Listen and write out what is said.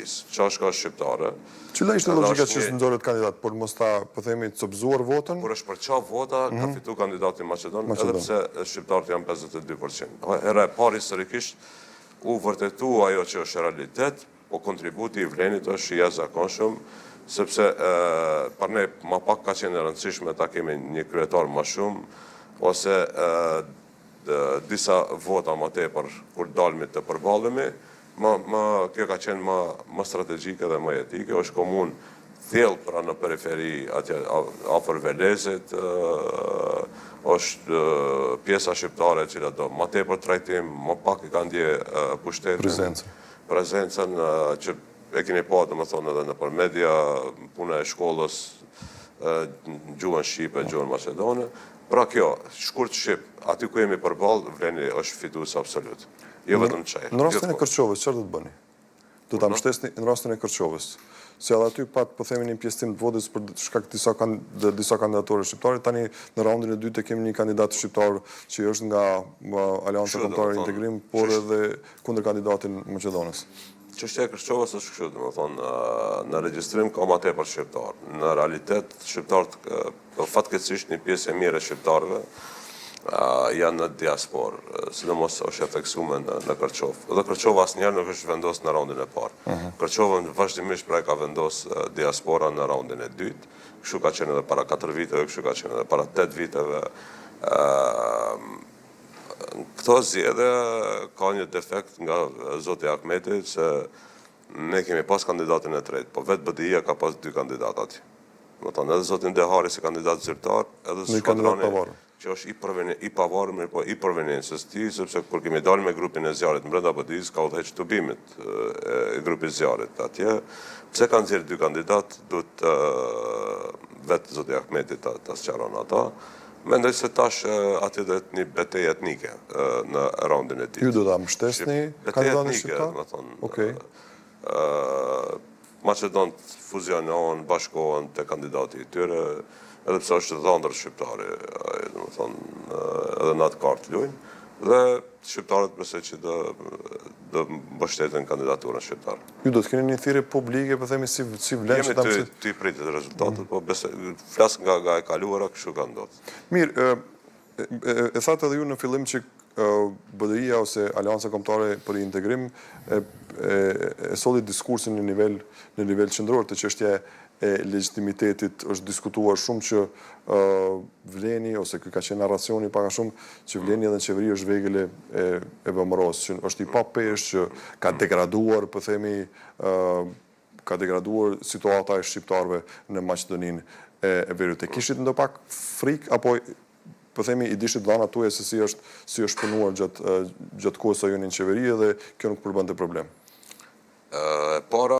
BDI-së. Çashka është shqiptare. Cila ishte logjika që s'nxorët kandidat, për mos ta, po themi, copëzuar votën? Kur është përça vota, ka fitu kandidati maqedon, edhe pse shqiptarët janë 52%. Hera e parë historikisht u vërtetu ajo që është realitet, po kontributi i Vlenit është i jashtëzakonshëm, sepse për ne ma pak ka qenë e rëndësishme ta kemi një kryetar ma shumë, ose disa vota ma tepër kur dalmi të përballemi, ma, ma, kjo ka qenë ma, ma strategjike dhe më jetike, është komunë thellë pra në periferi atje afër Velezit, është pjesa shqiptare e cila do ma tepër trajtim, ma pak e ka ndje pushtetin. Prezencën. Prezencën që e keni pa, domethënë edhe nëpër media, puna e shkollës, gjuhën shqipe, gjuhën maqedone. Pra kjo, shkurt shqip, aty ku jemi përballë, Vleni është fitues absolut. Jo vetëm Çair. Në rastin e Kërçovës, çfarë do të bëni? Do ta mbështesni në rastin e Kërçovës. Se edhe aty pat, po themi, një pjesëtim të votës për shkak të disa kan, disa kandidaturë shqiptare, tani në raundin e dytë kemi një kandidat shqiptar që është nga Aleanca Kombëtare Integrim, por edhe kundër kandidatin maqedonas. Çështja e Kërçovës është kështu, domethënë, në regjistrim ka ma tepër shqiptar. Në realitet, shqiptarët, po fatkeqësisht një pjesë e mirë e shqiptarëve janë në diasporë, sidomos është e theksuar në, në Kërçovë. Dhe Kërçova asnjëherë nuk është vendosur në raundin e parë. Kërçovën vazhdimisht pra e ka vendos diaspora në raundin e dytë. Kështu ka qenë edhe para 4 viteve, kështu ka qenë edhe para 8 viteve. Këto zgjedhje ka një defekt nga zoti Ahmeti se ne kemi pas kandidatin e tretë, po vetë BDI-ja ka pas dy kandidatë aty. Domethënë edhe zotin Dehari si kandidat zyrtar, edhe Shkodrani që është i proveni, i pavarur, mirë po i proveniencës tij, sepse kur kemi dalë me grupin e zjarrit brenda BDI-së ka udhëheq tubimet e grupit zjarrit atje. Pse kanë nxjerrë dy kandidat, duhet vetë zoti Ahmeti ta, ta sqaron ata. Mendoj se tash aty do jetë një betejë etnike në raundin e dytë. Ju do ta mbështesni kandidatin shqiptar? Domethënë. Okej. Maqedonët fuzionohen, bashkohen te kandidati i tyre, edhe pse është dhëndër shqiptari, domethënë, edhe në atë kartë luajnë, dhe shqiptarët besoj që do do mbështeten kandidaturën shqiptare. Ju do të keni një thirrje publike, po themi si si vlen që ta mbështet. Jemi t'i pritet rezultatet, po besoj flas nga nga e kaluara, kështu ka ndodhur. Mirë, e, e, e thatë edhe ju në fillim që BDI-ja ose Aleanca Kombëtare për Integrim e, e, e solli diskursin në nivel në nivel qendror të çështja e legjitimitetit është diskutuar shumë që Vleni ose ky ka qenë narracioni pak a shumë që Vleni edhe në qeveri është vegël e e VMRO-s, që është i papeshë, që ka degraduar, po themi, ka degraduar situata e shqiptarëve në Maqedoninë e Veriut. E kishit ndopak frikë apo po themi i dishit dhanat tuaja se si është si është punuar gjatë gjatë kohës sa ju jeni në qeveri edhe kjo nuk përbënte problem? E para.